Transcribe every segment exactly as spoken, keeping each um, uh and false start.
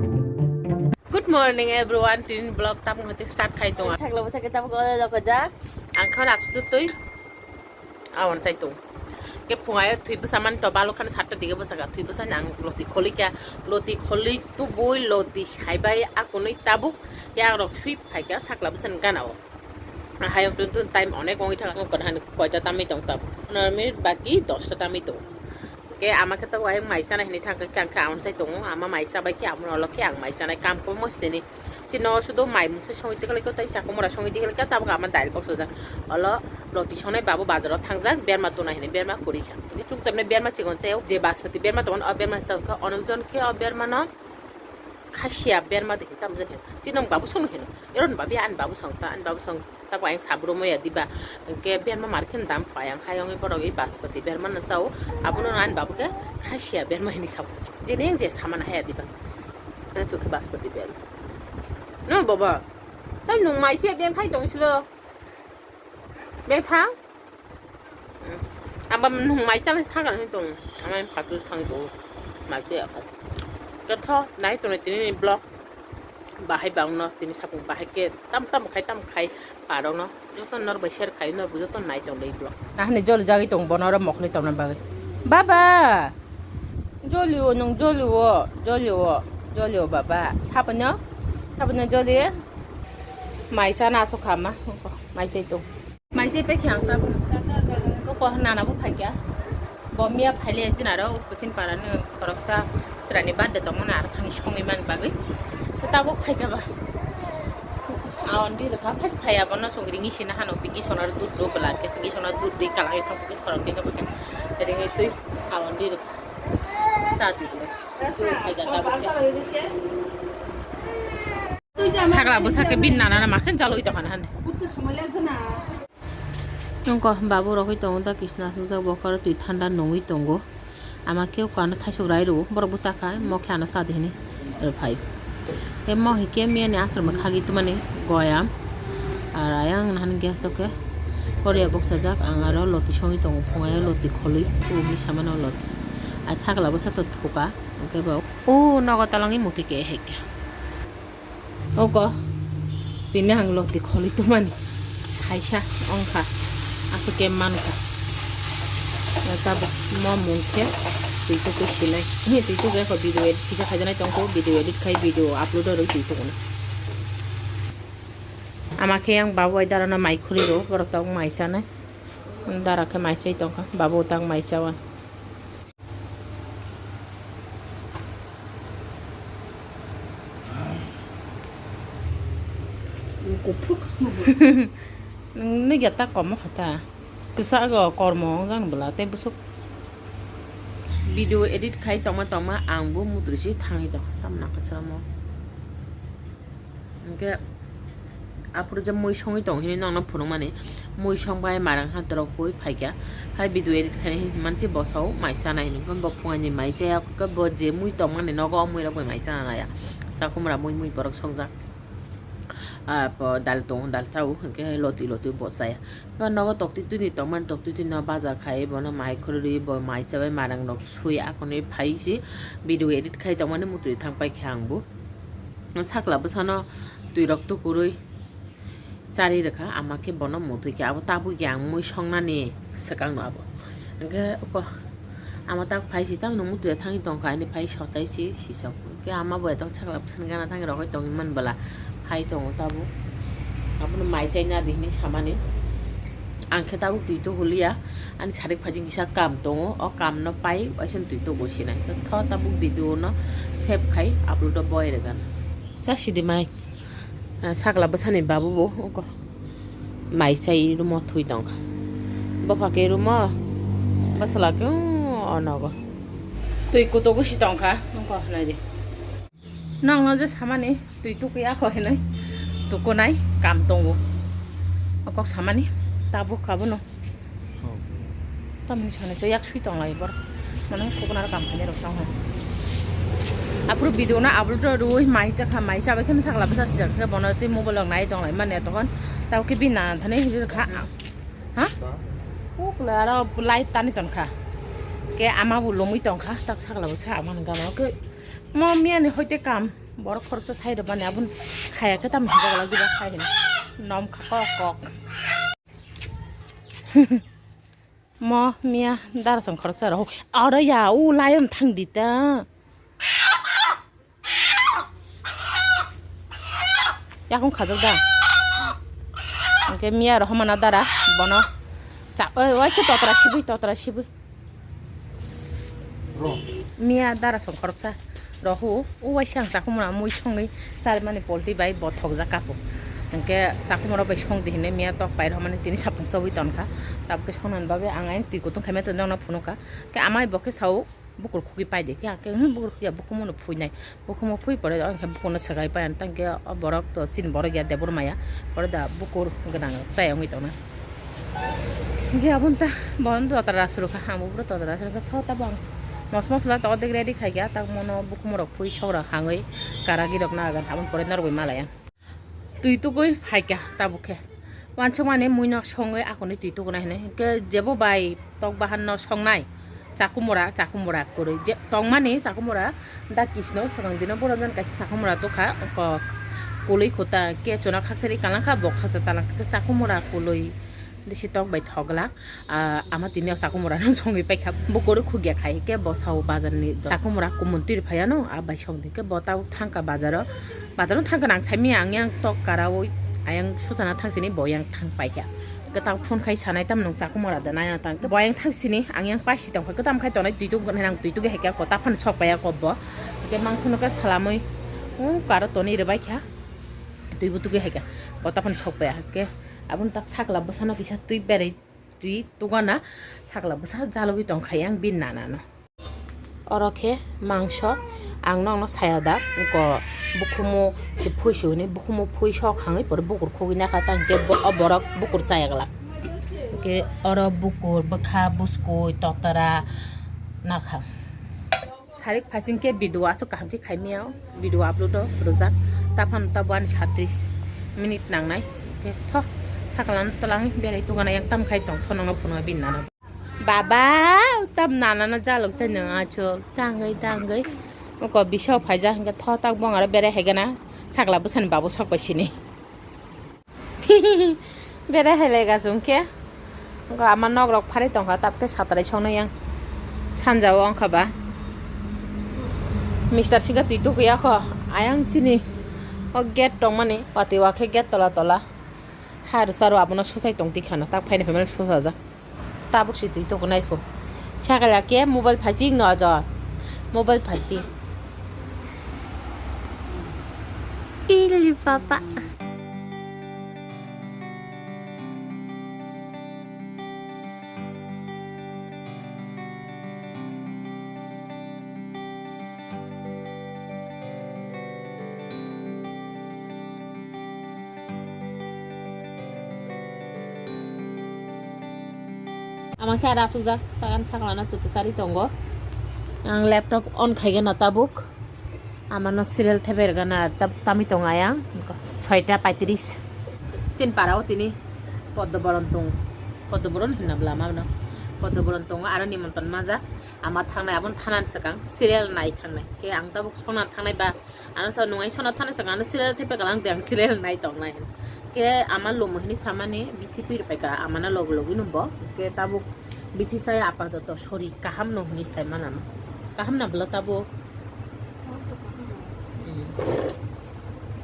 Good morning everyone, tini vlog tabuk hati start khai tongo. Sakla bwsa khe tabuk o jokojak. Ang kha rasu twi. Awan chai tong. Ke phungai twi bwsa man to balok khan satta dige bwsa ga twi bwsa nang loti kholi kya, loti kholi tu boi loti saibai akunui tabuk ya rok sui phai kya sakla bwsa gana o. Hayung tun tun time onek ongwi thang ang kon han koita tamwi tong tab. Pondro minute baki dosta tamwi tong. Ke ama khe to ayung maisa na hini thang khe ang khe awan chai tongo ama maisa bai khe amun olo khe ang maisa nai kam ko mosteni. Chino sudo mai mungsa songi tikhalai ko tai chakumura songi tikhalai ka tabuk ama dail box ojak. Olo loti sonai babu bazaro thangjak berma tuna hini berma kuri kha. Ni chung tamne berma chigon chai je baspati berma tongo o berma chai kha onok jon khe o berma no. Khasia berma de hinta mujak hin. Chinong babu song hin. Eron babi an babu song ta, an babu song ta bai sabro moya diba. Ke berma markin dam payang hayong borok i baspati berma na chao. Abono an babu ke khasia berma hini sao. Jeneng je saman haya diba. Chukhe baspati berma. No baba. Tai nung mai che ben khai tong silo. Bethang. Aba nung mai chana thang kan tong. Ama patu thang tong. Mai che apa. Ketho nai tong tini ni blog. Bahai bang no tini sapung bahai ke tam tam khai tam khai parong no. Joto nor bai share khai nor bujo to nai tong dei blog. Ahni jol jagi tong bono ro mokli tong na bagwi. Baba. Joli o nung joli o joli o joli o baba. Sapanyo sapanyo joli. Mai chana asuk khama. Mai chai tong. Mai je pekhe ang tabuk. Ko ko nana bo phaikya. Bo miya phaile jina ro kuchin para ni khoroksa sirani birthday tongmani aro thangwi songwi man bagwi. Ko tabuk phaikya ba. Awan di rokha phai phaiya bono songri ngi sina hano pinki sona dud do bela ke pinki sona dud ri kala ke thang ke sorok ke ke ringi tui awan di rokha. Sa di. Tui phaikya tabuk. Sakla bwsa khe bini nana na makhe jaloi tongkha na hande. Nungko babu rogwi tongo da kisna asukjak bo khoro twi thanda nungwi tongo. Ama khe kano thaisok rai rwo borok bwsa kha mo khe ano chadi hini rw phai. Tei mo hai khe miyani aswrwng khagwi twmani goyam. Ar ayang nahan gas o khe korea boksajak ang aro loti songwi tongo phungai loti kholwi kubuni samano loti. Ai sakla bwsa to thuka hwnkhe bo o nogo talangwi muti khe hai khe. Oko tini ang loti kholi tumani kaisa ongkha aswk ke mankha. Tabuk mo mung khe twi tuku sinai. Hi twi tuku ekho video edit kisa khaijanai tongkho, video edit khai video upload rw twi tuku na. Ama khe yang babu ai dara no mai khuri rw borok tabuk mai chanai. Dara khe mai chai tongkha, babu tang mai chawan. Nungni geta komo kha ta. Kisa go kormo wng jani bwla tei bwswk. Video edit khai tongma tongma ang bo mutrisi thangwi tong tamna kwchamo. Hwnkhe aphuru je mui songwi tong hinwi nokno phunukmani, mui song bai marang ha dorok hui phaikha, hai video edit khainai hinwi mansi bosao mai chanai hinwi bo phungaini mai chaya khe bo je mui tongmani nogo o mui rok bai mai chana naya, chakhumra mui mui borok songjak. Ah, po dal tongo, dal chao, hwnkhe loti loti bo chaya. Bo nogo toktwi twi ni tongmani, toktwi twi no baja khai, bono mai khurui, bo mai chabai, marang rok sui, akhorni phai si video edit khai tongmani, mutui thang paikha ang bo. Sakla bwsano twi rok tukurui chari rwkha, ama khe bono mutui khe abo tabuk yang mui songnani swkang no abo. Hwnkhe oko ama tak phai si tamno mutuya thangwi tongkha, ani phai sochai si sisok. Hwnkhe ama bo etok sakla bwsani gana thangwi rogwi tongwi man bwla phai tongo tabuk. Abono mai chai nadi hinwi samani. Ang khe tabuk twi tukuliya, ani sarik phaijing kisa kam tongo, o kam no pai waisano twi tuku sinai. Tho tabuk video no save khai upload o boi rwgan. Cha sidi mai. Ah, sakla bwsani babu bo oko mai chai rumo thui tongkha. Bopha khe rumo bwsla khe o nogo. Twi kutogo si tongkha nungkha naidi. Nokno je samani twi tukya kho hinwi tukunai kam tongo. O kok samani tabuk abono. Tamni sana se yak sui tong lai bor. Mane kokona kam khainai rok sang hai. Aphuru video na upload rw rwi mai cha kha mai cha bai khe masa kala bwsa sijak khe bono twi mobile rok nai tong lai mane tokon. Tao khe bini nana thani hiri kha. Ha? Kokla aro light tani ton kha. Ke ama bo lomwi tong kha tak sakla bwsa ama ni gana ke. Mo miya ni hoite kam. Borok khoroksa sai rwmani aboni khaya khe tamo hwnjak lak diba khai hino. Nom kha kok kok. Mo miya dara song khoroksa rw. Aro ya u lion thang di ta. Yakung khajak da. Hwnkhe miya rw mana dara bono. Cha oi waisa totra sibui totra sibui. Miya dara song khoroksa rohu, o waisa ang chakhumra mui songwi charmani polti bai bo thokjak kapo. Hwnkhe chakhumra bai songdi hinwi miya tok pai rwmani tini sapung chobwi tonkha. Tabukhe songnani bagwi ang ayang twi kutung khaimani tongjakno phunukha. Khe amai bo khe sao bukur khugwi paide khe, ang khe, "Hmm, bukur khugya, bukumono phuinai." Bukumo phui pore, ang khe bukuno swkai pai ang tang khe o borok to chini borok ya debor maya. Pore da bukur gwnang chai wngwi tongna. Hingke aboni ta, bono totra ras rwkha, ang bo boro totra ras rwkha, tho tabo ang mos mosla to odek ready khaikha, tak mono bukumo rok phui sok rok hangwi karagi rok nagan, aboni pore norogwi malaya. Twi tugwi phaikha tabuk khe, wansukmani muino songwi akonwi twi tugunai hinwi, hingke jebo bai tok bahan no songnai. Chakumura, chakumura kwrwi je tongmani chakumura da kisno swkang dino borok jani kaisa chakumura tokha kok kwlwi khuta kecho no khaksa ri kalangkha bo khaksa talangkha khe chakumura kwlwi bisi tok bai thok glak. Ah, ama tini o chakumura no songwi paikha bo kwrwi khugya khai khe bo sao bazar ni chakumura kumun twi phaiya no a bai song di khe bo tabuk thangkha bazar o, bazar o thangkha nang saimanya ang yang tok karaui ayang suchana thang sini bo yang thang paikha. Kwtal phone khai sanai tamo nung chakumura da nai tang. Bo ayang thang sini ang yang paisi tong kha kwtam khai tonai twi tug nang twi tug hai kha kota phan sok paiya kobbo. Ke mangso no khe salamui, hmm, karo toni rwbai kha. Twi bu tugwi hai kha kota phan sok paiya ke. Aboni tak sakla bwsano kisa twi berai twi tugana sakla bwsa jalogwi tong khai yang bin nana no. Oro khe mangso ang nokno saya da, ko bukhumu se phui su hwnwi bukhumu phui sok hangwi pore bukur khugwi nakha, tang khe bo-, o borok bukur chaya glak. Hwnkhe oro bukur, bwkha, buskui, totra nakha. Sarik phaising khe video aswk kaham khe khaimya, video upload o rwjak, taphano ta buani satris minute nangnai. Hwnkhe tho saklang twlang berai tugana yang tam khai tong tho nokno phunukna bini nana. Baba, tam nanano jalok chai nang achuk, tangwi tangwi. Uko bisao phaijak hwnkhe tho tak bong aro berai haigana, sakla bwsani babu sok bai sini. Berai hailai gasung khe. Uko ama nok rok pharwi tongkha, tabkhe satrai sokno yang sanjao wngkha ba. Mister singkha twi tukuya kho, ayang chini o gate tongmani, pati wakhe gate tola tola. Har saro abono susai tong tikhana, tak phaina phaimani susajak. Tabuk si twi tukunai pho. Sakala ke mobile phaji no ajo. Mobile phaji. Ili papa. Ama khe aro asukjak, tagan saklana tutu sari tongo. Ang laptop on khaigena tabuk. Amano serial theber gana tab-, tami tongo ayang. Soita paitris. Chin parao tini Poddo Boron tong. Poddo Boron hinna bwla ma no. Poddo Boron tongo aro nimonton maja. Ama thangnai aboni thanan swkang serial nai thangnai. Khe ang tabuk sona thangnai ba. Ano sa nungai sona thana saka ano serial thepe kalang de ang serial nai tong nai. Ke ama lumo hini samani bithi twi rwpai ka amana log logwi numbo. Ke tabuk bithi saya apato to sori kaham no hini sai mana no. Kaham na bwla tabuk. Hmm.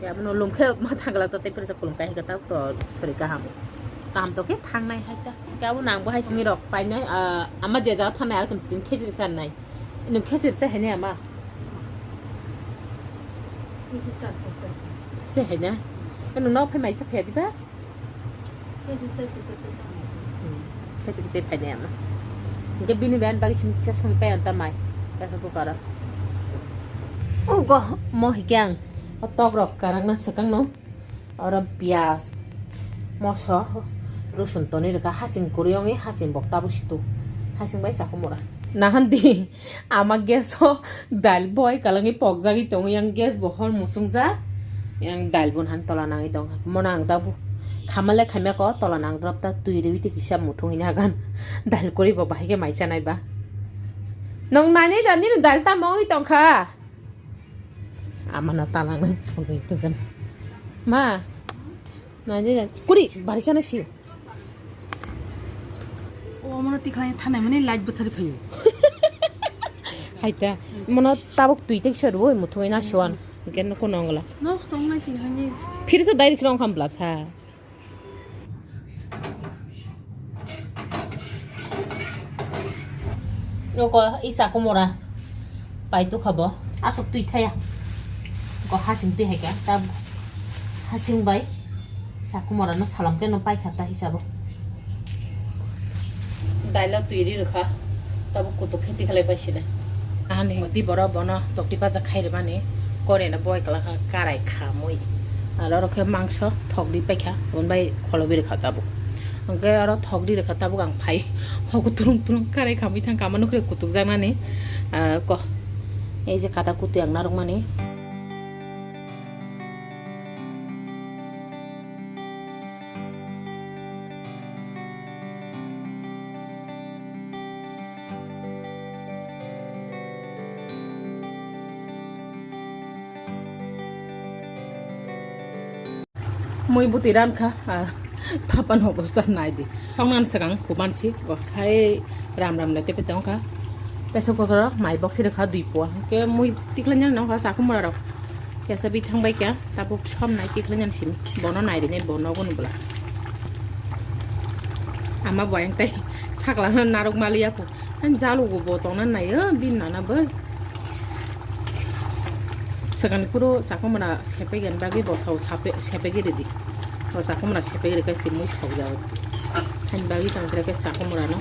Ke abono lum khe ma thangla to tei presa kulum kai ka tabuk to sori kaham. Kaham to ke thang nai hai ta. Ke abo nang bo hai sini rok pai nai, ah, ama je jaga thang nai ar kum tin khejri san nai. Nung khejri se hai nai ama. Se hai na? Nung nok phai mai chak ya diba? Khejri se phai nai ama. Hingke bini ben bagi simi kisa sung pe anta mai. Kasa bukara. Oh, go, mo hikyang. O tok rok karang na sekang no. Oro piyaj, moso, rosun tonwi rwkha, hasing kwrwi wngwi hasing bokta bo situ, hasing bai chakhumura. Nahan di, ama gas o dal boi kwlwngwi pokjagwi tongo, yang gas bo hor muchungjak, yang dal bo nahan tola nangwi tongkha. Mono ang tabuk khamale khaimya ko tola nangdrop ta twi rwi twi kisa muthung hini hagan. Dal kwrwi bo bahai khe mai chanai ba. Nwng nani da nini dal tamo wngwi tongkha? Amano talangnai phunui tongkha. Ma, nai de, kuri, bari sana si. O, mano tikhlai thanai mani light bwthari phaio. Haita, mano tabuk twi tek sir bo muthungwi na suan. Gen ko nongla. No, tong na si hani. Phir so dai khirong kham bla sa. Noko isa kumura pai tu khabo asok twi thaya. Ko hasing twi hai kya ta hasing bai sa kumura no salam ke no pai khata hisabo. Dailo twi ri rwkha. Tabuk kutuk khe tikhalai paisina. Ahani di boro bono tokti paja khairwmani korena boi kala kha karai khamui. Aro oro khe mangso thokdi paikha, bonbai kholobi rwkha tabuk. Hwnkhe oro thokdi rwkha tabuk ang phai. Hoku turung turung karai khamui thangkha, ama nukre kutuk jaknani. Ah, ko, ei je kata kutui ang narwkmani. Mui bwtwi rankha, ah, tapan obosta naidi. Thongnan swkang khubansi, bo hai ram ram le tepe tongkha. Pressure cooker o mai box rwkha dui pua. Ke mui tikhlanya nongkha sakhumura rok. Kesa bithang bai kya, tabuk som nai tikhlanya simi. Bono nai rinai bono gun bwla. Ama boyang tai sakla narok maliya po. Ang jalo go bo tongna nai o bin nana bo. Swkang phuru sakhumura sepegen bagwi bo sao sape-, sepegi ridi. Bo sakhumura sepegi rikha simui thok jao. Hani bagwi tong kre khe sakhumura no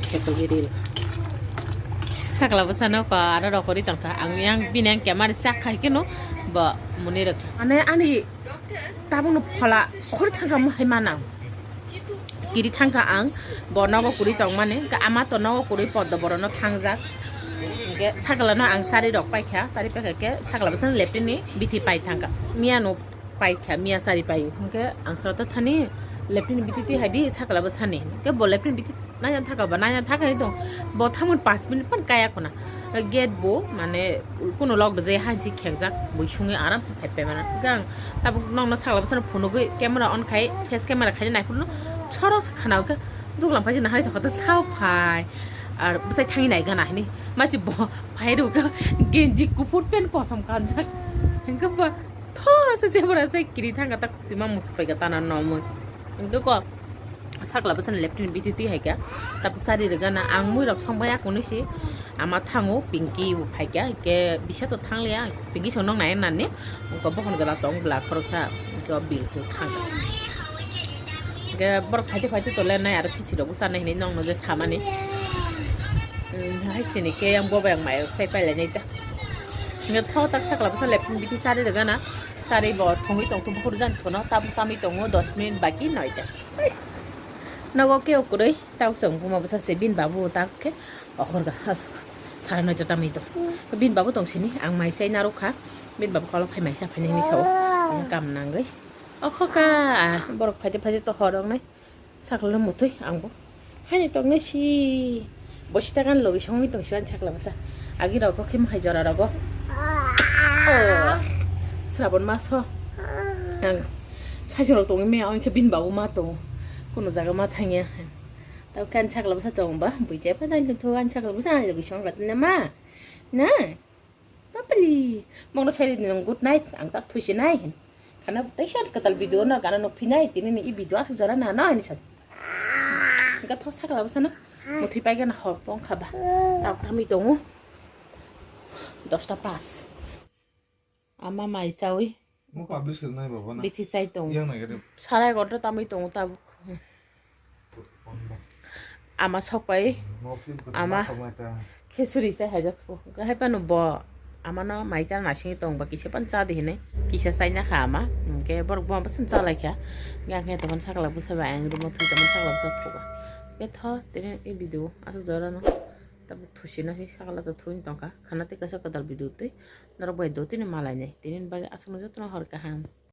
sepegi ri rikha. Sakla bwsano ko aro rokori tongkha. Ang yang bini ang kemari sak khai keno bo muni rikha. Ane ani tabukno phola khori thangkha mo hai manang. Kiri thangkha ang, bo nogo kuri tongmani, hwnkhe ama to nogo kuri poddo borono thangjak. Hwnkhe sakla no ang sari rok paikha, sari paikha khe sakla bwsano leptini bithi pai thangkha. Miya no paikha, miya sari pai. Hwnkhe ang sota thani leptini bithi twi hai di sakla bwsani. Hwnkhe bo leptini bithi naiya thaka ba, naiya thaka ni tong. Bo thangmani panch minute phan kaya khuna. Gate bo, mane, kuno lok dojai hansi khengjak, bui sungwi aram se phai phai mano. Hwnkhe ang tabuk nokno sakla bwsano phunugwi camera on khai, face camera khai nai phuru chorok se khana hwnkhe duglam phai se nahari thokha ta sao phai. Ar bwsai thangwi nai gana hini. Machi bo phai rwkha genji kuphur pant kosom kanjak. Hwnkhe bo thor se jebra se kiri thangkha ta khukti ma musu paikha ta na nomwi. Hwnkhe ko Sakla bwsani leptini bithi twi hai kha. Tabuk sari rwgana ang mui rok song bai akuni si. Ama thango Pinky bo phai kha. Hwnkhe bisa to thang liya. Pinky song nong nai nani. Hwnkhe bohon gala tong bwla khoroksa. Hwnkhe bil khe thang. Hwnkhe borok phaite phaite to le nai aro khichi rok bwsa nai hinwi nong no je samani. Hmm, hai sini khe yang bo bai ang mai rok sai pai lai nai ta. Hwnkhe tho tak sakla bwsa leptini bithi sari rwgana. Sari bo thongwi tong thung bukhur jan thono tam tamwi tongo dos minute baki noita. Nogo khe ukurui tabuk chwng buma bwsa se bini babu tak khe okhorga sara noita tamwi tong. Bini babu tong sini ang mai chai narwkha. Bini babu kolok phai mai cha phai nai hinwi sao. Ang kam nangwi. Okhoka, ah, borok phaide phaide to horok nai. Sakla no mutui ang bo. Haino tong nai si. Bosi ta gan logi songwi tong si ang sakla bwsa. Agi rok khe mahai jora rogo. Oh. Srabon maso. Ang saisong rok tongwi maya ang khe bini babu ma tongo. Kuno jaga ma thangya. Tabo khe ang sakla bwsa tong ba. Buijai pa dai tong thok ang sakla bwsa ang logi song rat na ma. Na. Papali. Mongno sai ri nung good night. Ang tak thusi nai. Khana teisa kwtal video no gana nuk phinai tini ni i video asuk jora na no ani san. Hingke thok sakla bwsano muthwi paigana hor pong kha ba. Tabuk tamwi tongo dosta pas. Ama mai chawi. Mo publish khe nai baba na. Bithi chai tongo. Yang nai gade. Sarai egarota tamwi tongo tabuk. Ama sokpai, ama khesuri chai haijak, hai phano bo amano mai chana naisingwi tong ba kisa phano cha di hinwi kisa chaina kha ama, hwnkhe borok bo bwswk cha lai kha, hwnkhe ang khe tongmani sakla bwsa bai ang room o thwi tongmani sakla bwsa thok kha, hwnkhe tho tini video aswk jora no tabuk thusi nasi sakla to thwi tong kha, khana tei kaisa kwtal video twi norok bai do tini malai nai tini bagwi aswk no jotono hor kaham.